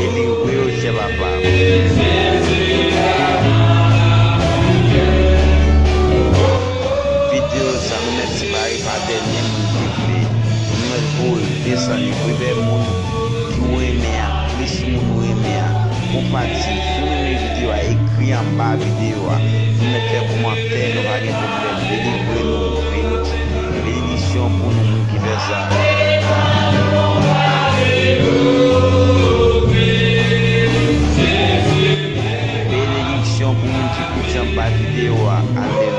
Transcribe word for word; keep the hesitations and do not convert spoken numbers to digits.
Delivre yo, chè papa. Videyo sa nou mèt separe pa dènye moun ki vle. Nou mèt voye desann li. Premye moun ki ou renmen an, plis moun ou renmen an, konpati. Si w renmen videyo a, ekri anba videyo a. Nou mèt fè kòmantè, nou pa gen pwoblèm. Delivre nou. Benediksyon pou nou, moun ki fè sa. Benediksyon pou moun ki koute anba videyo a. Alelouya.